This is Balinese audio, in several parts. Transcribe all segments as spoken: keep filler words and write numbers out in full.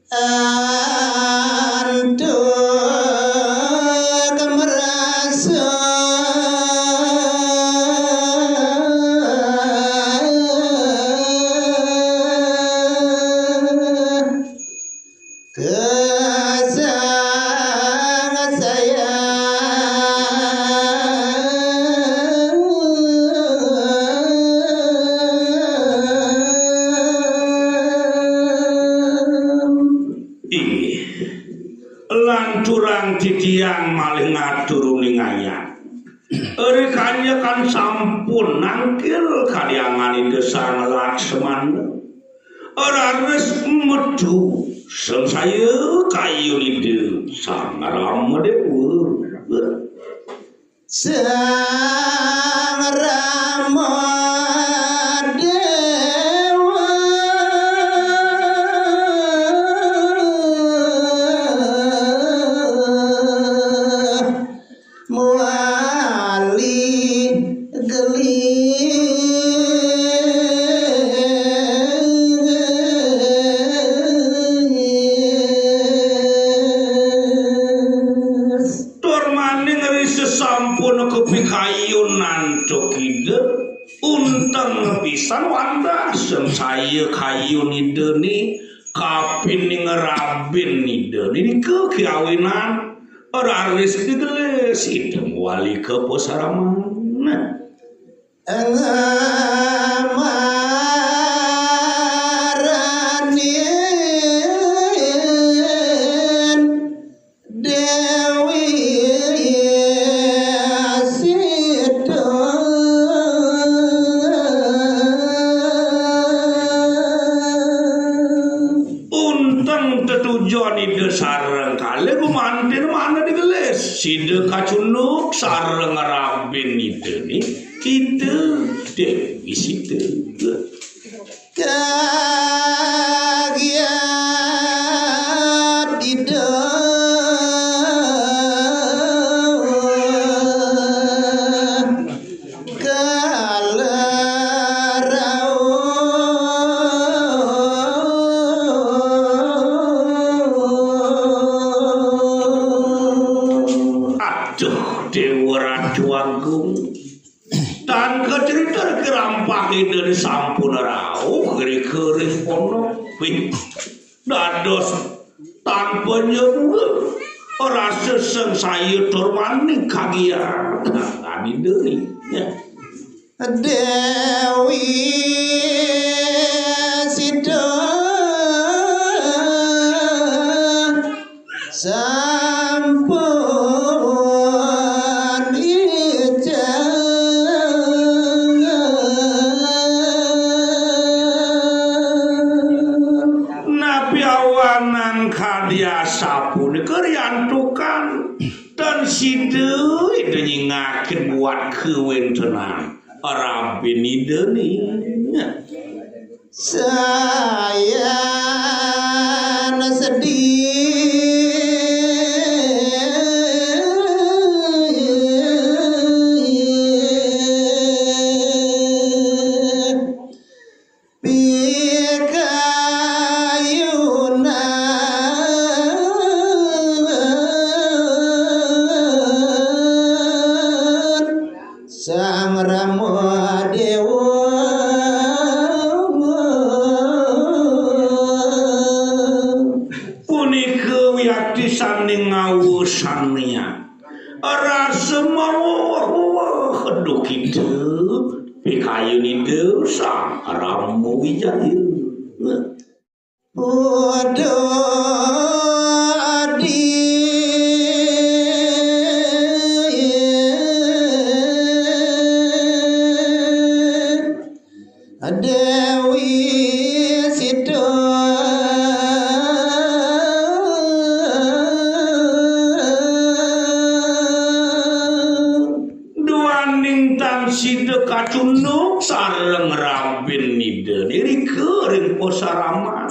Antuk merasa kesang saya. Inggih. Lan curang titiang malih ngatur uning ayat. Ri kanjekan sampun nangkil kadiangan Ida Sang Laksmana. Raris metu sengsaya kayun Ida Sang Rama Dewa. Sang Rama Dewa muali gelis. Tur maning ri sesampun kapikayun antuk Ida, unteng pisan wantah sengsaya kayun Ida ni kapining rabin Ida ni nika kiawinan raris digelis Ida muali ka pasaraman. Nah. Ngamaranin Dewi Sita. Unteng tetujon Ida sareng kalih gumantin manah digelis. Sida kacunduk sareng rabin Ida ni, Ida Dewi Sita. Kagiat Ida kala rauh. Aduh, Dewa Ratu Agung. Tan kacrita kirampah Ida sampun rauh, ri kering pono. Wih, dados tanpa nyebut rasa sengsaya tur maning kagiat. Ida ni. Ya. Dewi Sita sampun ical. Napi awanan kadi asapunika riantukan tan sida Ida nyingakin buat kawentenan rabin Ida ni. Sayan sedih pikayunan Sang Rama Dewa. Punika wiakti sané ngawusannya. Rasa maweweh-weweh duh kita pikayun Ida Sang Rama Wijaya. Uduh adi Dewi Sita. Duaning tan sida kacunduk sareng rabin Ida nirika ring pasaraman.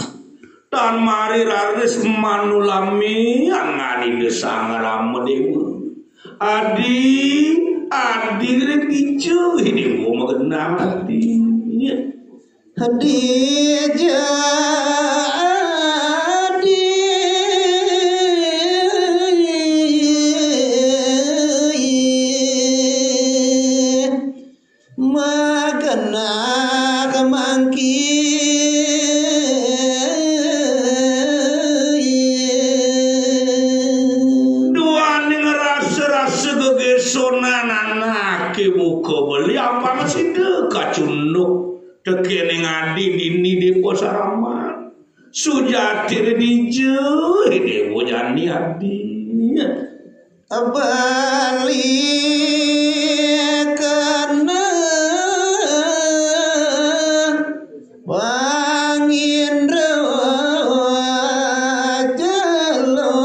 Tan mari raris manulami angan Ida Sang Rama Dewa. Adi, adi ring dija Dewa magenah adi. Dija, adi Genah mangkin. Duaning rasa-rasa gegésonan anaké buka beli, apang sida kacunduk tekéning adi dini di pasaraman. Sujatiné dija, déwa jani adi. Beli kena pangindra jelo.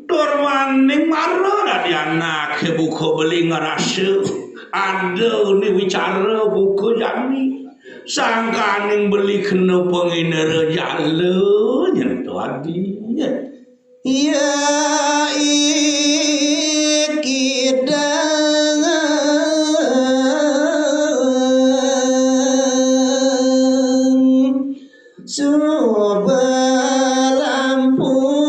Tur maning mara dadi anaké buka beli ngrasa ada né wicara buka jani. Sangkaning beli kena pangindra jelo nyen to adi. Ya ikidang suba lampus.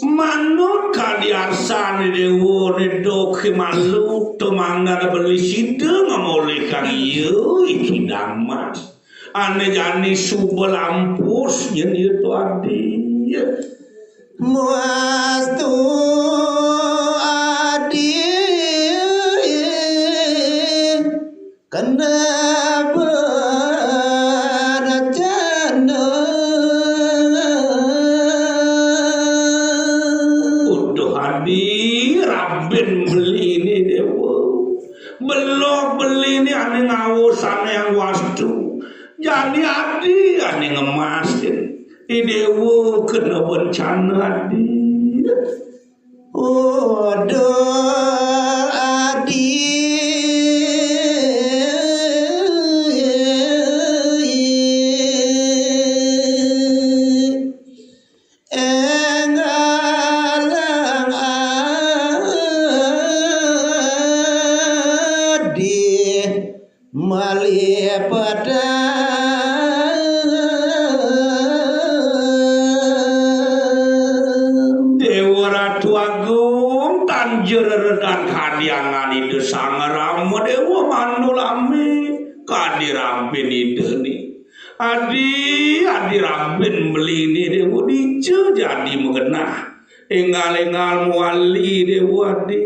Manut kadi arsané déwa né doké malu, tumandang beli sida ngamolihang iya iki damas. Ané jani suba lampus yén iya to adi. Muastu adi kena beracana. Uduh adi, rabin beli né déwa. Belog beli né ané ngawasané yang wastu. Jani adi ané ngemasin. Idéwa kena bencana adi. Uduh adi. Enggalang adi. Malih padang. Déwa Ratu Agung, tan jereredan kadiangan Ida Sang Rama Déwa manulami kadi rabin Ida né. Adi, adi rabin beli né déwa dija jani magenah. Énggal-énggal mawali déwa adi.